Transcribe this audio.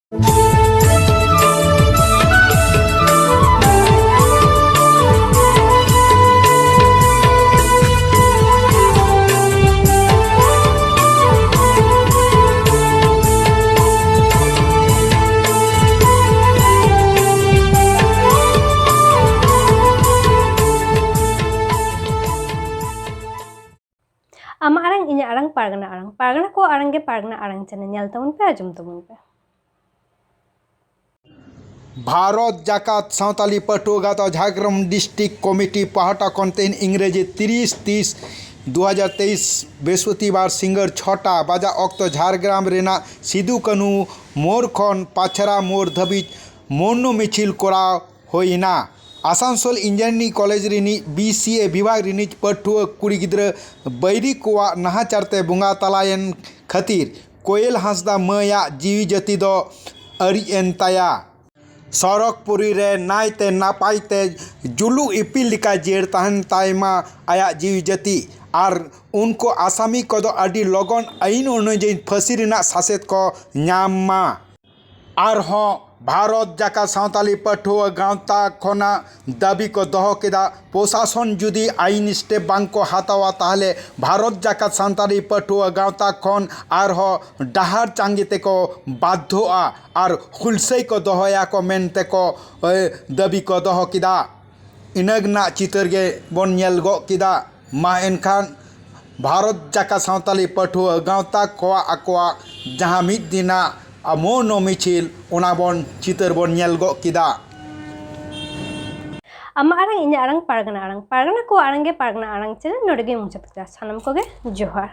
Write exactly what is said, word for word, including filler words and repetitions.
ᱟᱢᱟᱜ ᱟᱲᱟᱝ, ᱤᱧᱟᱹᱜ ᱟᱲᱟᱝ, ᱯᱟᱨᱜᱟᱱᱟ ᱟᱲᱟᱝ᱾ ᱯᱟᱨᱜᱟᱱᱟ ᱠᱚᱣᱟᱜ ᱟᱲᱟᱝ ᱜᱮ ᱯᱟᱨᱜᱟᱱᱟ ᱟᱲᱟᱝ ᱪᱮᱱᱮᱞ᱾ ᱧᱮᱞ ᱛᱟᱵᱚᱱ ᱯᱮ, ᱟᱸᱡᱚᱢ ᱛᱟᱵᱚᱱ ᱯᱮ᱾ ᱵᱷᱟᱨᱚᱛ ᱡᱟᱠᱟᱛ ᱥᱟᱶᱛᱟᱞᱤ ᱯᱟᱹᱴᱷᱩᱣᱟᱹ ᱜᱟᱶᱛᱟ ᱡᱷᱟᱲᱜᱨᱟᱢ ᱰᱤᱥᱴᱨᱤᱠᱴ ᱠᱚᱢᱤᱴᱤ ᱯᱟᱦᱴᱟ ᱠᱷᱚᱱ ᱛᱮᱦᱮᱧ ᱤᱝᱨᱮᱡᱤ ᱛᱤᱨᱤᱥ ᱛᱤᱥ ᱫᱩ ᱦᱟᱡᱟᱨ ᱛᱮᱭᱤᱥ ᱵᱨᱤᱦᱚᱥᱯᱚᱛᱤᱵᱟᱨ ᱥᱤᱸᱜᱟᱹᱲ ᱪᱷᱚᱴᱟ ᱵᱟᱡᱟᱜ ᱚᱠᱛᱚ ᱡᱷᱟᱲᱜᱨᱟᱢ ᱨᱮᱱᱟᱜ ᱥᱤᱫᱩ ᱠᱟᱹᱱᱦᱩ ᱢᱳᱲ ᱠᱷᱚᱱ ᱯᱟᱪᱷᱨᱟ ᱢᱳᱲ ᱫᱷᱟᱹᱵᱤᱡ ᱢᱚᱱᱱᱚ ᱢᱤᱪᱷᱤᱞ ᱠᱚᱨᱟᱣ ᱦᱩᱭ ᱮᱱᱟ᱾ ᱟᱥᱟᱱᱥᱳᱞ ᱤᱧᱡᱤᱱᱤᱭᱟᱨᱤᱝ ᱠᱚᱞᱮᱡᱽ ᱨᱤᱱᱤᱡ ᱵᱤ ᱥᱤ ᱮ ᱵᱤᱵᱷᱟᱜᱽ ᱨᱤᱱᱤᱡ ᱯᱟᱹᱴᱷᱩᱣᱟᱹ ᱠᱩᱲᱤ ᱜᱤᱫᱽᱨᱟᱹ ᱵᱟᱹᱭᱨᱤ ᱠᱚᱣᱟᱜ ᱱᱟᱦᱟᱪᱟᱨ ᱛᱮ ᱵᱚᱸᱜᱟ ᱛᱟᱞᱟᱭᱮᱱ ᱠᱷᱟᱹᱛᱤᱨ ᱠᱳᱭᱮᱞ ᱦᱟᱸᱥᱫᱟ ᱢᱟᱹᱭᱟᱜ ᱡᱤᱣᱤ ᱡᱟᱹᱛᱤ ᱫᱚ ᱟᱹᱲᱤᱡ ᱮᱱ ᱛᱟᱭᱟ᱾ ᱥᱚᱨᱚᱜᱽᱯᱩᱨᱤ ᱨᱮ ᱱᱟᱭᱛᱮ ᱱᱟᱯᱟᱭ ᱛᱮ ᱡᱩᱞᱩᱜ ᱤᱯᱤᱞ ᱞᱮᱠᱟ ᱡᱤᱭᱟᱹᱲ ᱛᱟᱦᱮᱱ ᱛᱟᱭ ᱢᱟ ᱟᱭᱟᱜ ᱡᱤᱣᱤ ᱡᱟᱹᱛᱤ, ᱟᱨ ᱩᱱᱠᱩ ᱟᱥᱟᱢᱤ ᱠᱚᱫᱚ ᱟᱹᱰᱤ ᱞᱚᱜᱚᱱ ᱟᱹᱭᱤᱱ ᱚᱱᱩᱡᱟᱭᱤ ᱯᱷᱟᱹᱥᱤ ᱨᱮᱱᱟᱜ ᱥᱟᱥᱮᱛ ᱠᱚ ᱧᱟᱢ ᱢᱟ᱾ ᱟᱨᱦᱚᱸ ᱵᱷᱟᱨᱚᱛ ᱡᱟᱠᱟᱛ ᱥᱟᱶᱛᱟᱞᱤ ᱯᱟᱹᱴᱷᱩᱣᱟᱹ ᱜᱟᱶᱛᱟ ᱠᱷᱚᱱᱟᱜ ᱫᱟᱹᱵᱤ ᱠᱚ ᱫᱚᱦᱚ ᱠᱮᱫᱟ, ᱯᱨᱚᱥᱟᱥᱚᱱ ᱡᱩᱫᱤ ᱟᱭᱤᱱ ᱥᱴᱮᱯ ᱵᱟᱝ ᱠᱚ ᱦᱟᱛᱟᱣᱟ, ᱛᱟᱦᱚᱞᱮ ᱵᱷᱟᱨᱚᱛ ᱡᱟᱠᱟᱛ ᱥᱟᱱᱛᱟᱲᱤ ᱯᱟᱹᱴᱷᱩᱣᱟᱹ ᱜᱟᱶᱛᱟ ᱠᱷᱚᱱ ᱟᱨᱦᱚᱸ ᱰᱟᱦᱟᱨ ᱪᱟᱸᱜᱮ ᱛᱮᱠᱚ ᱵᱟᱫᱽᱫᱷᱚᱜᱼᱟ ᱟᱨ ᱦᱩᱞᱥᱟᱹᱭ ᱠᱚ ᱫᱚᱦᱚᱭᱟ ᱠᱚ ᱢᱮᱱᱛᱮ ᱠᱚ, ᱮ, ᱫᱟᱹᱵᱤ ᱠᱚ ᱫᱚᱦᱚ ᱠᱮᱫᱟ᱾ ᱤᱱᱟᱹ ᱨᱮᱱᱟᱜ ᱪᱤᱛᱟᱹᱨ ᱜᱮ ᱵᱚᱱ ᱧᱮᱞ ᱜᱚᱫ ᱠᱮᱫᱟ᱾ ᱢᱟ ᱮᱱᱠᱷᱟᱱ ᱵᱷᱟᱨᱚᱛ ᱡᱟᱠᱟᱛ ᱥᱟᱱᱛᱟᱲᱤ ᱯᱟᱹᱴᱷᱩᱣᱟᱹ ᱜᱟᱶᱛᱟ ᱠᱚᱣᱟᱜ ᱟᱠᱚᱣᱟᱜ ᱡᱟᱦᱟᱸ ᱢᱤᱫ ᱫᱤᱱᱟᱜ ᱢᱚᱱᱚ ᱢᱤᱪᱷᱤᱞ, ᱚᱱᱟ ᱵᱚᱱ ᱪᱤᱛᱟᱹᱨ ᱵᱚᱱ ᱧᱮᱞ ᱜᱚᱫ ᱠᱮᱫᱟ᱾ ᱟᱢᱟᱜ ᱟᱲᱟᱝ, ᱤᱧᱟᱹᱜ ᱟᱲᱟᱝ, ᱯᱟᱨᱜᱟᱱᱟ ᱟᱲᱟᱝ᱾ ᱯᱟᱨᱜᱟᱱᱟ ᱠᱚᱣᱟᱜ ᱟᱲᱟᱝ ᱜᱮ ᱯᱟᱨᱜᱟᱱᱟ ᱟᱲᱟᱝ ᱪᱮᱱᱮᱞ ᱱᱚᱰᱮ ᱜᱮ ᱢᱩᱪᱟᱹᱫ ᱠᱮᱫᱟ᱾ ᱥᱟᱱᱟᱢ ᱠᱚᱜᱮ ᱡᱚᱦᱟᱨ᱾